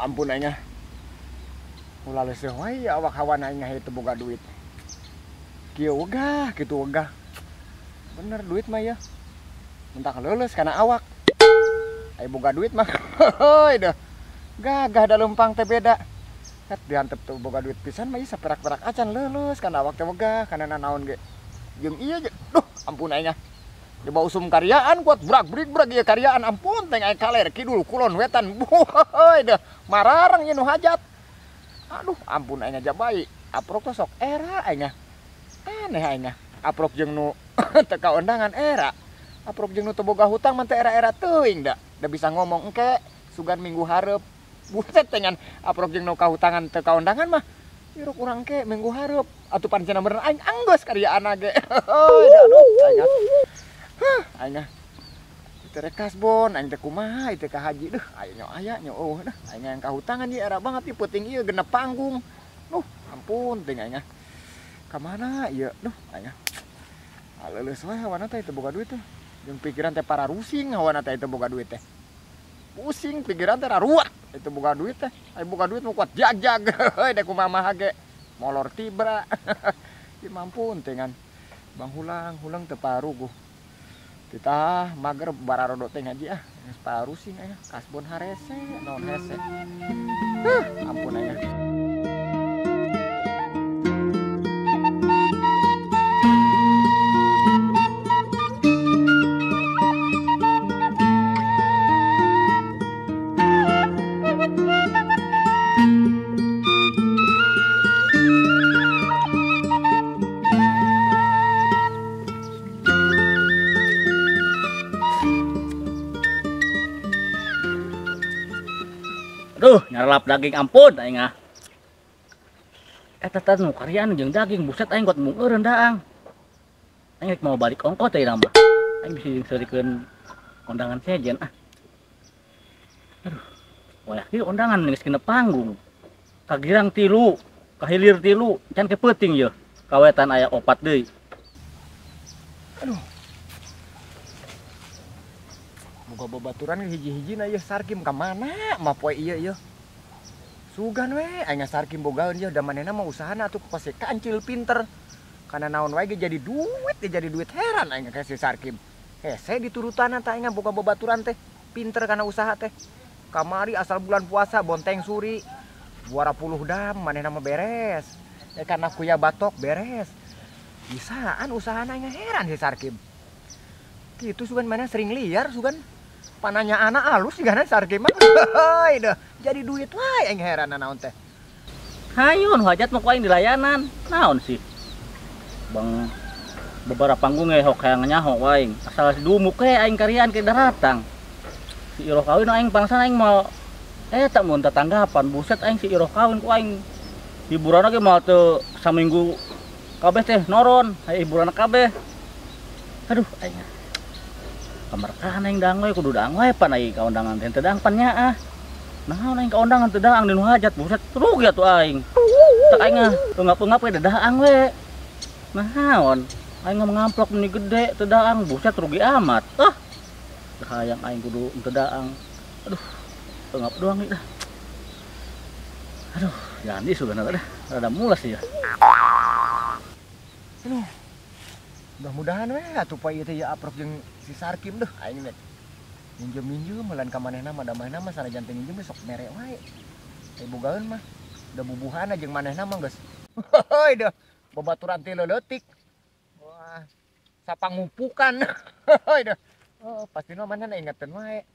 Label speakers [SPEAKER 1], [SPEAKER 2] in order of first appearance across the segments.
[SPEAKER 1] Ampun aing ah. Ulah leuseuh wae awak hawana aing teu boga duit. Kieu wegah, kitu wegah. Bener duit mah ya. Mentak leuleus kana awak. Ai boga duit mah. Heuy deh. Gagah da leumpang teh beda. Kat diantep teu boga duit pisan mah ieu saperak-perak acan leuleus kana awak teh wegah kana nanaon ge. Jeung ieu je. Duh, ampun aing ah. Coba usum karyaan kuat brak brik brak ieu karyaan ampun teh aing kaler kidul kulon wetan. Heuy deh. Mararang ieu nu hajat. Aduh, ampun aing aja bae. Aprok teh sok era aing ah. Aneh aing ah. Aprok jeung nu teu kaondangan era. Aprok jeung nu teu boga hutang mah teh era-era teuing da. Da bisa ngomong engke sugan minggu hareup. Buset dengan aprok jeung nu kahutangan teu kaondangan mah. Iruk urang ke minggu hareup. Atuh pan cenah bener aing anggeus karyaanna ge. Heuy aduh aing ah. Huh, aing ah. Teu rek kasbon aing teh kumaha ieu teh ka haji deuh aing nyo aya nyo eueuh deuh aing yang kahutangan ieu era banget ieu peuting ieu genep panggung. Duh, ampun teh aing ah. Ka mana ieu? Duh aing ah. Aleuleus we hawana teh teu boga duit teh. Jeung pikiran teh pararusing hawana teh teu boga duit teh. Pusing pikiran teh raruat itu boga duit teh. Ai boga duit mah kuat jag-jag. Heuy da kumaha ge. Molor tibra. Ieu mampun teh ngan. Bang hulang, hulang teu paruguh. Kita mager bararodo teh ngaji ah. Geus parusing aya kasbon harese naon hese. Huh, ampun aya.
[SPEAKER 2] Duh, nyarlap daging ampun aing ah. Eta teh nu karyaan jeung daging buset aing kuat mung eureun daang. Aing rek mau balik ongko teh mah. Aing bisi seurikeun kondangan sejen ah. Aduh, wayah kieu kondangan geus genep panggung. Kagirang tilu, kahilir tilu, can ke peuting yeuh. Kawetan aya opat deui.
[SPEAKER 1] Aduh. Boga babaturan hiji-hijina ieu Sarkim ka mana mah poe ieu ieu. Sugan we aing Sarkim bogaeun ieu da manehna mah usahana atuh pasti kancil pinter. Kana naon wae ge jadi duit, ge jadi duit heran aing ka si Sarkim. Hese diturutanna tah aing boga babaturan teh pinter kana usaha teh. Kamari asal bulan puasa bonteng suri 20 dam manehna mah beres. Kana kuya batok beres. Bisaan usahana aing heran si Sarkim. Kitu sugan mana sering liar sugan. Pananya anak halus juga na Sarkim mah. Heuy deh, jadi duit wae aing heran naon teh.
[SPEAKER 2] Hayun hajat mah ku aing dilayanan. Naon sih? Bang beberapa panggung ge hok hayang nyaho aing. Asal dumuk we aing karyaan ke daratang. Si Iroh kawin aing pangsan aing mau tak mun tetanggapan buset aing si Iroh kawin ku aing. Hiburanna ge moal teu saminggu kabeh teh noron, aya hiburanna kabeh. Aduh aing. Kamerkaan aing daang we kudu daang we pan aing kaundangan teh teu daang pan nyaah. Naon aing kaundangan teu daang di nu hajat buset rugi atuh aing. Tak aing ah peungap-peungap we daang we. Naon aing ngamplok meni gede teu daang buset rugi amat. Ah. Hayang aing kudu teu daang. Aduh, peungap doang ieu dah. Aduh, jadi sudah dah. Rada mulas ya.
[SPEAKER 1] Aduh. Mudah-mudahan we atuh poe ieu teh ya aprok jeung si Sarkim deuh aing rek. Minjem-minjem meulan ka manehna mah da manehna mah sanajan teu minjem sok mere wae. Teh bogaeun mah da bubuhana jeung manehna mah geus. Heuy deuh, babaturan teh leuletik. Wah, sapangupukan. Heuy deuh. Oh, pastina manehna ingeteun wae.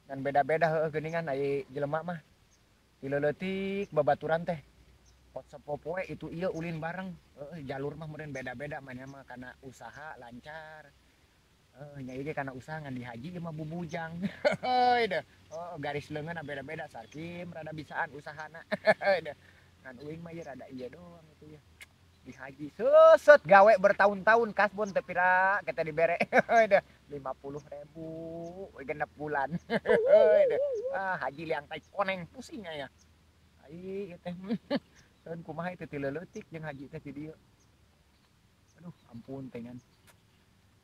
[SPEAKER 1] Ngan beda-beda heueuh geuningan ai jelema mah. Ti leuletik babaturan teh. Pot sepopoe itu ieu ulin bareng. Jalur mah meureun beda-beda manehna mah kana usaha lancar. Nya ieu ge kana usaha ngan di haji ieu mah bubujang. Heuy deuh. Oh, garis leungeun beda-beda Sarkim rada bisaan usahana. Heuy deuh. Ngan uing mah ieu rada ieu doang itu ya. Di haji seuseut gawe bertahun-tahun kasbon teu pira kita dibere. Heuy deuh. 50.000 genep bulan. Heuy deuh. Ah, haji liang tai koneng pusing aya. Ai ieu teh. Tahun kumaha itu ti leuletik jeung haji teh di dieu. Aduh, ampun teh ngan.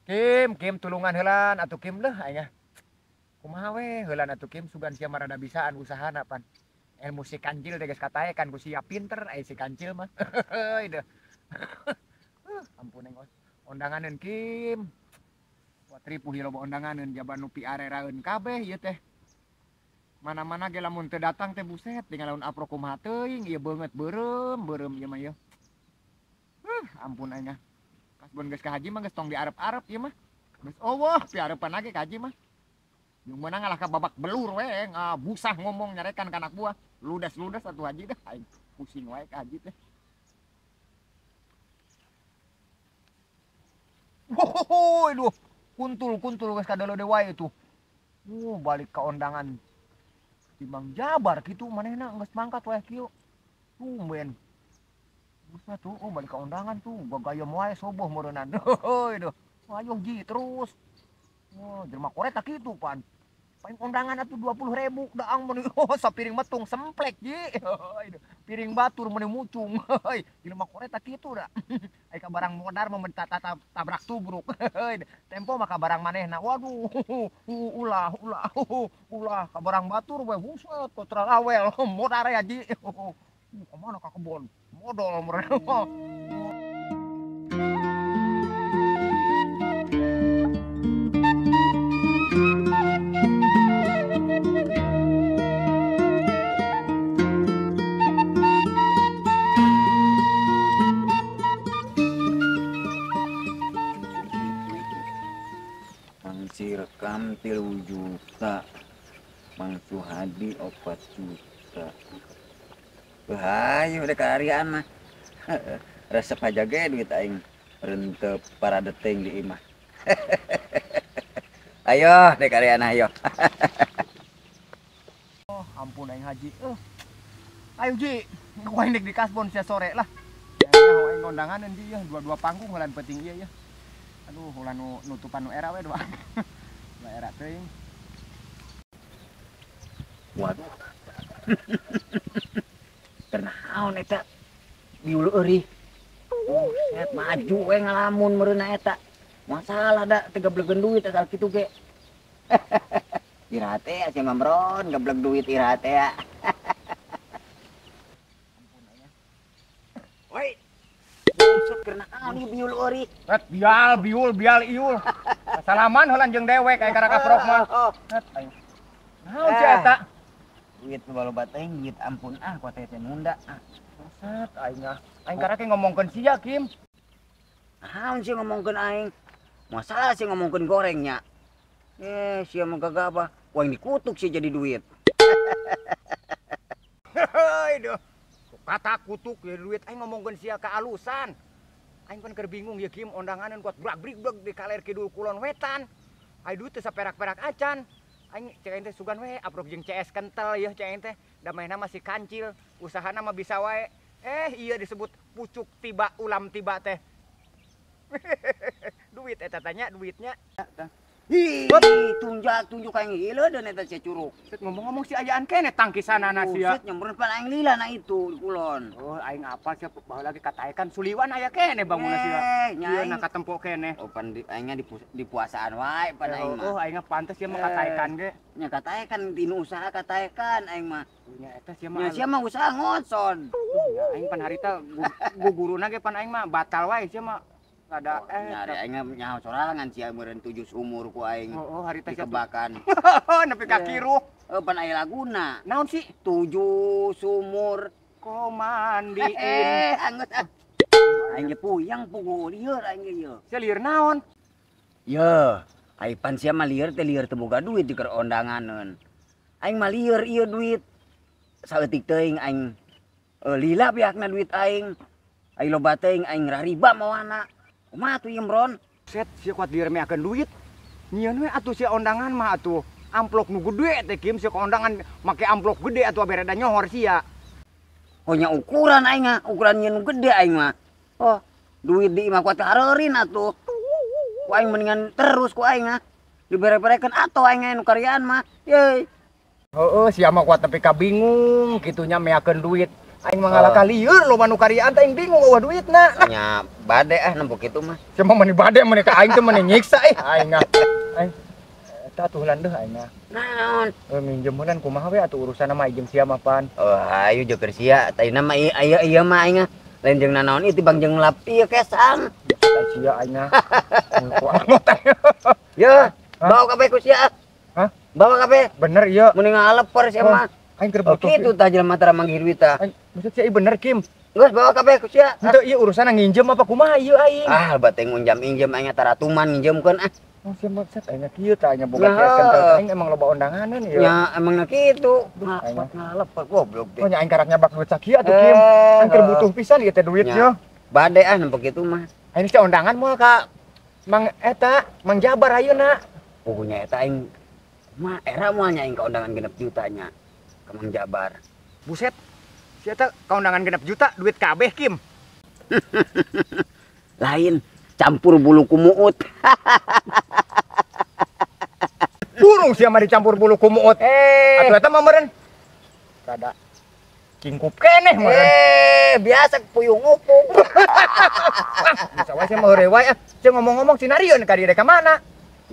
[SPEAKER 1] Kim, Kim tulungan heulan atuh Kim leuh aing ah. Kumaha we heulan atuh Kim sugan sia mah rada bisaan usahana pan. Ilmu si kancil teh geus kataekan ku sia pinter aya si kancil mah. Heuy deuh. Ampun aing ondanganeun Kim. Wah ripuh ieu loba ondanganeun jaban nu piareraeun kabeh ieu teh. Mana-mana ge lamun teu datang teh buset tinggal lamun aprok kumaha teuing ieu beungeut beureum-beureum ieu mah ieu. Ampun aing ah. Kasbon geus ka haji mah geus tong diarep-arep ieu mah. Geus eueuh piarepan lagi ka haji mah. Jeung meunang ngalah ka babak belur we ngabusah ngomong nyarekan ka anak buah. Ludes-ludes atuh haji teh aing pusing wae ka haji teh. Wohoho, aduh, kuntul-kuntul geus kadeuleu wae tuh. Balik ka ondangan. Di Mang Jabar kitu manehna geus mangkat wae kieu. Tumben. Buset tuh, oh balik ka ondangan tuh, gagayem wae soboh meureunnan. Heuy duh. Ayo ji terus. Oh, jelema koreta kitu pan. Paling kondangan atuh 20.000 daang meuni oh sapiring metung semplek ji. Piring batur meuni mucung. Heuy, jelema koreta kitu da. Ai ka barang modar mah tabrak tubruk. Tempo mah ka barang manehna. Waduh, ulah ulah ulah ka barang batur we buset kotrarawel modar ya ji. Kemana ka kebon? Modol meureun.
[SPEAKER 3] Mang 3 juta, Mang Suhadi 4 juta. Wah, ayo udah karyaan mah. Resep aja ge duit aing rentep para deteng di imah. Ayo dek karyaan ayo.
[SPEAKER 1] Oh, ampun aing haji. Ayo ji, aing dek di kasbon sia sore lah. Aing kondangan ji ya, dua-dua panggung heulan penting ieu ya. Aduh, ulah nu nutupan nu era we dua. Dua era teuing.
[SPEAKER 3] Waduh. Kenaon eta? Biulu euy. Buset, maju we ngalamun meureunna eta. Masalah da teu gablegeun duit asal kitu ge. Iraha teh sia Mamron gableg duit iraha teh.
[SPEAKER 1] Ampun aya.
[SPEAKER 3] Woi. Buset kenaon ieu biul euy.
[SPEAKER 1] Ret bial biul bial iul. Salaman heulan jeung dewek aya karaka prok mah. Ret aing. Naon sia eta?
[SPEAKER 3] Duit nu loba teuing duit ampun ah ku teh nunda ah.
[SPEAKER 1] Buset aing ah. Aing karake ngomongkeun sia Kim.
[SPEAKER 3] Naon sih ngomongkeun aing? Masalah sih ngomongkeun gorengnya. Sia mah gagabah. Wah aing dikutuk sih jadi duit.
[SPEAKER 1] Heuy duh. Kata kutuk jadi duit aing ngomongkeun sia kealusan. Aing pan keur bingung ya Kim ondanganeun kuat brak-brik di kaler kidul kulon wetan. Aing duit teh saperak-perak acan. Aing cek aing teh sugan we aprok jeung CS kental yeuh cek aing teh. Da mainna masih kancil, usahana mah bisa wae. Iya disebut pucuk tiba ulam tiba teh. Duit eta tanya duitnya.
[SPEAKER 3] Hi, tunjuk aing heula deun eta sia curug.
[SPEAKER 1] Set ngomong-ngomong si ayaan keneh tangkisanana sia.
[SPEAKER 3] Buset nyampeun pan aing lila na itu di kulon.
[SPEAKER 1] Oh, aing apal sia baheula lagi kataekan suliwan aya keneh bangunna sia.
[SPEAKER 3] Nya
[SPEAKER 1] aing na katempo keneh.
[SPEAKER 3] Oh, pan aingnya di puasaan wae pan aing mah.
[SPEAKER 1] Oh, aing pantes sia mah kataekan ge.
[SPEAKER 3] Nya kataekan dinu usaha kataekan aing mah.
[SPEAKER 1] Nya eta sia mah.
[SPEAKER 3] Nya sia mah usaha ngocon.
[SPEAKER 1] Nya aing pan harita guguruna ge pan aing mah batal wae sia mah. Ada
[SPEAKER 3] nyari aing nyaho sorangan sia meureun 7 sumur ku aing.
[SPEAKER 1] Oh, harita sia
[SPEAKER 3] dikebakan.
[SPEAKER 1] Nepi ka kiruh.
[SPEAKER 3] Pan aya laguna.
[SPEAKER 1] Naon sih?
[SPEAKER 3] 7 sumur
[SPEAKER 1] komandiin.
[SPEAKER 3] Anggeus ah. Aing ge puyang puguh lieur aing ge ieu.
[SPEAKER 1] Sia lieur naon?
[SPEAKER 3] Ye, ai pan sia mah lieur teh lieur teu boga duit di keur ondanganeun. Aing mah lieur ieu duit. Saeutik teuing aing lila pihakna duit aing. Ai loba teuing aing rariba mawana. Kumaha atuh Imron?
[SPEAKER 1] Set sia kuat lieur meakeun duit. Nyieun we atuh sia ondangan mah atuh. Amplop nu gede teh Kim sia kondangan make amplop gede atuh bereda nyohor sia.
[SPEAKER 3] Oh nya ukuran aing mah, ukuran nyieun nu gede aing mah. Oh, duit di imah kuat hareurin atuh. Ku aing mendingan terus ku aing mah. Dibere-berekeun atuh aing nu karyaan mah. Yeay.
[SPEAKER 1] Heeh, sia mah kuat tapi ka bingung kitunya meakeun duit. Aing mah ngalah lieur loba nu karyaan teh aing bingung eueuh duitna.
[SPEAKER 3] Nya bade ah nembok kitu mah.
[SPEAKER 1] Sia mah meuni bade meuni ka aing teh meuni nyiksa ih aing ah. Aing Tah atuh landeuh aing mah.
[SPEAKER 3] Naon?
[SPEAKER 1] Minjem heulan kumaha we atuh urusanna mah jeung sia mah pan.
[SPEAKER 3] Oh, ayo jeung sia, tadina mah ieu mah aing lain jeung nanaon ieu tibang jeung lap ieu kesang.
[SPEAKER 1] Sia aing mah. Ku teh.
[SPEAKER 3] Ya, bawa kabeh ku sia.
[SPEAKER 1] Hah?
[SPEAKER 3] Bawa kabeh.
[SPEAKER 1] Bener ieu.
[SPEAKER 3] Mun ngaleper sia mah.
[SPEAKER 1] Aing keur butuh.
[SPEAKER 3] Kitu tah jelema tara manggih duit tah.
[SPEAKER 1] Maksud sia bener Kim.
[SPEAKER 3] Geus bawa kabeh ku sia.
[SPEAKER 1] Henteu ieu urusanna nginjem apa kumaha ieu aing?
[SPEAKER 3] Ah, lebat teh nginjem-injem aing taratuman nginjemkeun ah.
[SPEAKER 1] Oh, sia maksud aing kieu tah nya boga kiaskan teh aing emang loba undanganeun ieu.
[SPEAKER 3] Nya emangna kitu. Ngalepet goblok teh.
[SPEAKER 1] Oh nya aing karak nyabak duit sakieu atuh Kim. Aing keur butuh pisan ieu teh duit nya.
[SPEAKER 3] Bade ah nempo kitu mah.
[SPEAKER 1] Aing sia undangan moal ka Mang eta, Mang Jabar ayeuna.
[SPEAKER 3] Pugunya eta aing mah era moal nya aing ka undangan 6 juta nya. Ka Mang Jabar.
[SPEAKER 1] Buset. Si eta kaundangan 6 juta duit kabeh Kim.
[SPEAKER 3] Lain campur bulu kumuut.
[SPEAKER 1] Burung sia mah dicampur bulu kumuut. Atuh eta mah meureun. Rada kingkup keneh meureun.
[SPEAKER 3] Biasa puyung upung.
[SPEAKER 1] Bisa wae sia mah heureuy wae ah. Sia ngomong-ngomong sinarieun ka dieu ka mana?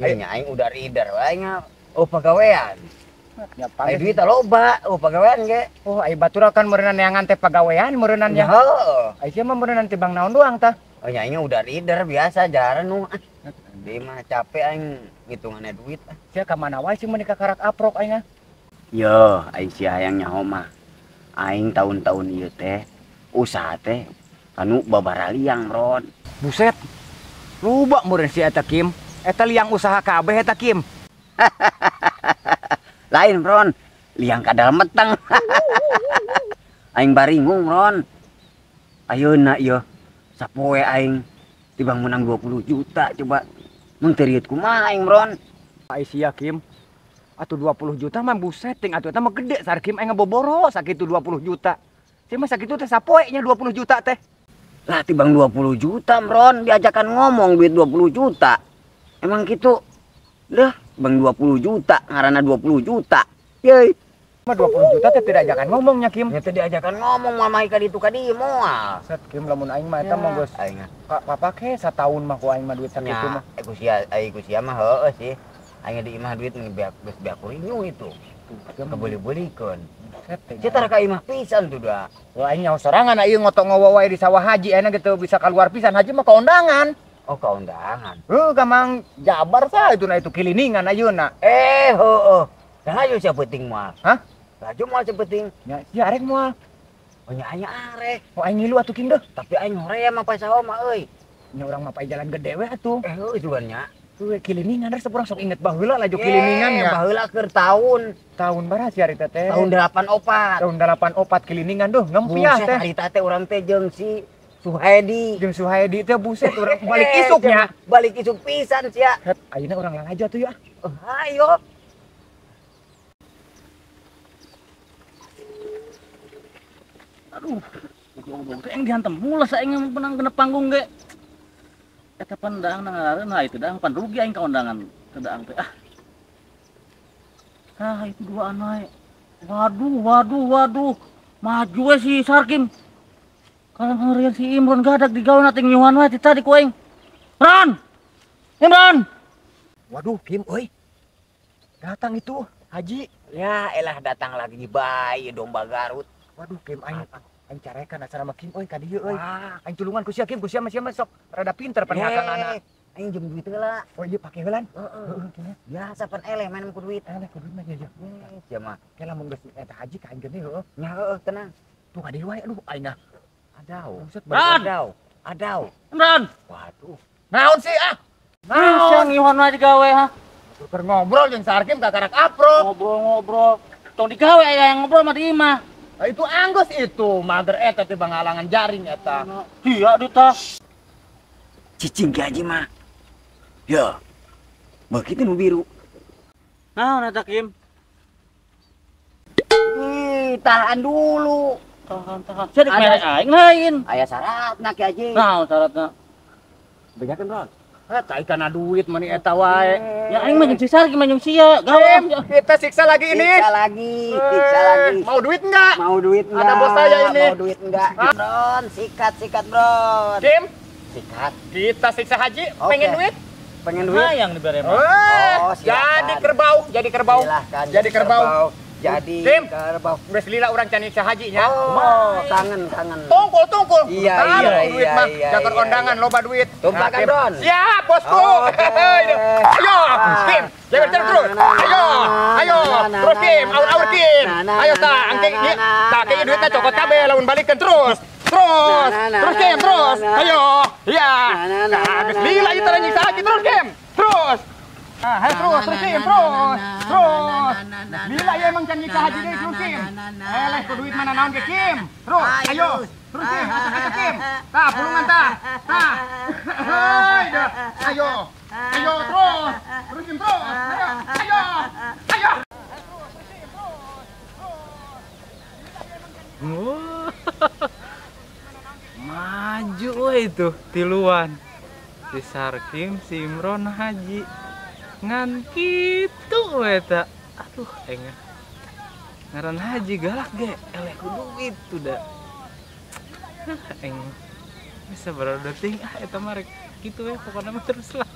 [SPEAKER 3] Ya nya aing udah rider wae nya. Oh pagawean.
[SPEAKER 1] Ya,
[SPEAKER 3] ai duit loba, oh pagawean ge.
[SPEAKER 1] Oh, ai batur kan meureunna neangan teh pagawean meureunna nya.
[SPEAKER 3] Heeh.
[SPEAKER 1] Ai sia mah meureunna teh bang naon doang tah.
[SPEAKER 3] Oh nya aing udah rider biasa jaran nu. Deui mah capek aing ngitunganna duit ah.
[SPEAKER 1] Sia ka mana wae sih meuni ka karak aprok aing ah.
[SPEAKER 3] Yo, aing sia hayang nyaho mah. Aing taun-taun ieu teh usaha teh anu babara liang, Ron.
[SPEAKER 1] Buset. Loba meureun si eta Kim. Eta liang usaha kabeh eta Kim.
[SPEAKER 3] Lain Ron, liang kadal meteng. Aing baringung Ron. Ayeuna ieu sapoe aing tibang menang 20 juta coba. Mun teu rieut kumaha aing Ron.
[SPEAKER 1] Ai sia Kim. Atuh 20 juta mah buset ting atuh eta mah gede sar Kim aing ngaboboro sakitu 20 juta. Sia mah sakitu teh sapoe nya 20 juta teh.
[SPEAKER 3] Lah tibang 20 juta Ron, diajakan ngomong duit 20 juta. Emang kitu? Dah bang 20 juta, ngaranna 20 juta. Yeay.
[SPEAKER 1] Mah 20 juta teh tidak ajakan ngomongnya Kim.
[SPEAKER 3] Ya teh diajakan ngomong moal mah ka ditu ka dieu moal.
[SPEAKER 1] Set Kim lamun aing mah eta mah geus
[SPEAKER 3] aing
[SPEAKER 1] kapake sataun mah ku aing mah duit sakitu mah.
[SPEAKER 3] Ku sia mah heueuh sih. Aing di imah duit geus beak kurinyu itu. Kebeuli-beulikeun. Sia tara ka imah pisan tuh da.
[SPEAKER 1] Wah aing nyaho sorangan ieu ngotok ngowo wae di sawah haji ayeuna gitu bisa keluar pisan haji mah ka undangan.
[SPEAKER 3] Oh, ka undangan.
[SPEAKER 1] Heuh, ka Mang Jabar sah itu na itu kiliningan ayeuna.
[SPEAKER 3] Heueuh. Lah ayo sia peuting moal.
[SPEAKER 1] Hah?
[SPEAKER 3] Laju moal sia peuting.
[SPEAKER 1] Nya sia arek moal.
[SPEAKER 3] Oh nya aya arek.
[SPEAKER 1] Oh aing ngilu atuh Kim deuh.
[SPEAKER 3] Tapi aing hoream mah pae saha mah euy.
[SPEAKER 1] Nya urang mah pae jalan gede we atuh.
[SPEAKER 3] Heueuh juan nya.
[SPEAKER 1] Heueuh kiliningan resep urang sok inget baheula laju kiliningan nya.
[SPEAKER 3] Baheula keur taun.
[SPEAKER 1] Tahun baraha sia harita teh?
[SPEAKER 3] Tahun 84.
[SPEAKER 1] Tahun 84 kiliningan duh ngempiah teh.
[SPEAKER 3] Harita teh urang teh jeung si Suhaedi.
[SPEAKER 1] Jeung Suhaedi teh buset urang balik isuknya.
[SPEAKER 3] Balik isuk pisan sia.
[SPEAKER 1] Het, ayeuna urang lalajo atuh ya.
[SPEAKER 3] Ayo.
[SPEAKER 2] Aduh, goblok teh aing dihantem mulas aing menang kena panggung ge. Eta pandang ngaranna nah itu daang pan rugi aing ka undangan teu daang teh ah. Ah itu duaan wae. Waduh, waduh, waduh. Maju we si Sarkim. Kalau ngerian si Imron gadak digawe na ting nyuhan wae ti tadi ku aing. Ron! Imron!
[SPEAKER 1] Waduh, Kim euy. Datang itu Haji.
[SPEAKER 3] Ya elah datang lagi bae domba Garut.
[SPEAKER 1] Waduh, Kim aing aing carekan acara mah Kim euy ka dieu euy. Aing tulungan ku sia Kim, ku sia mah sok rada pinter penhakanana.
[SPEAKER 3] Aing jeung duit heula.
[SPEAKER 1] Oh iya pake heulan.
[SPEAKER 3] Heeh. Biasa pan eleh main ku duit.
[SPEAKER 1] Eleh ku duit mah iya.
[SPEAKER 3] Sia mah.
[SPEAKER 1] Ke lamun geus eta haji ka aing geuning heueuh.
[SPEAKER 3] Nya heueuh tenang.
[SPEAKER 1] Tuh ka dieu wae aduh aing ah.
[SPEAKER 3] Adau.
[SPEAKER 2] Adau.
[SPEAKER 3] Adau.
[SPEAKER 2] Imron.
[SPEAKER 3] Waduh.
[SPEAKER 1] Naon sih ah?
[SPEAKER 2] Naon ngiwan wae digawe ha?
[SPEAKER 1] Keur ngobrol jeung Sarkim ka karak aprok.
[SPEAKER 2] Ngobrol-ngobrol. Tong digawe aya yang ngobrol mah di imah.
[SPEAKER 1] Nah, itu anggus itu, mager eta teh bangalangan jaring eta.
[SPEAKER 2] Iya duta.
[SPEAKER 3] Cicing ki haji mah. Ya. Begitu nu biru.
[SPEAKER 2] Naon eta Kim?
[SPEAKER 3] Ih, tahan dulu.
[SPEAKER 2] Tahan. Sia dek mere aing lain.
[SPEAKER 3] Aya syaratna ki haji.
[SPEAKER 2] Naon syaratna?
[SPEAKER 3] Bejakeun Ron.
[SPEAKER 1] Eta ikana duit meni eta wae.
[SPEAKER 2] Ya aing mah jeung si Sarkim mah jeung sia. Gawe.
[SPEAKER 1] Kita siksa lagi ini.
[SPEAKER 3] Siksa lagi, siksa lagi.
[SPEAKER 1] Mau duit enggak?
[SPEAKER 3] Mau duit enggak?
[SPEAKER 1] Ada bos saya ini.
[SPEAKER 3] Mau duit enggak? Bron, sikat, sikat, Bron.
[SPEAKER 1] Kim,
[SPEAKER 3] sikat.
[SPEAKER 1] Kita siksa haji,
[SPEAKER 3] okay.
[SPEAKER 1] Pengen duit?
[SPEAKER 3] Pengen duit?
[SPEAKER 2] Hayang dibere mah.
[SPEAKER 3] Oh,
[SPEAKER 1] jadi kerbau, jadi kerbau.
[SPEAKER 3] Silahkan,
[SPEAKER 1] jadi kerbau.
[SPEAKER 3] Jadi kerbau.
[SPEAKER 1] Geus lila urang can nyiksa haji nya.
[SPEAKER 3] Oh, kangen, kangen.
[SPEAKER 1] Tungkul, tungkul.
[SPEAKER 3] Iya, iya,
[SPEAKER 1] duit mah.
[SPEAKER 3] Iya,
[SPEAKER 1] Jakar ondangan loba duit.
[SPEAKER 3] Tumpakan, Don.
[SPEAKER 1] Siap, bosku. Ayo, Kim. Jangan terus. Ayo, ayo. Terus Kim, aur-aur Kim. Ayo tah, angke ieu. Tah, ke duitna cokot kabeh lamun balikeun terus. Terus, terus Kim, terus. Ayo. Iya. Nah, geus lila ieu teh nyiksa haji terus Kim. Terus. Ah, ayo terus, terus Kim, terus. Terus. Lila ya emang can nyiksa haji deui terus Kim. Eleh ku duit mana naon ge Kim. Terus, ayo. Terus Kim, acak-acak Kim. Tah, pulungan tah. Tah. Hei, dah. Ayo. Ayo terus. Terus Kim, terus. Ayo, ayo. Ayo.
[SPEAKER 4] Maju we itu tiluan. Si Sarkim, si Imron Haji. Ngan kitu we ta. Aduh, aing ngaran Haji galak ge, eleh ku duit tuh da. Aing bisa baru deting ah eta mah rek kitu we pokona mah terus lah.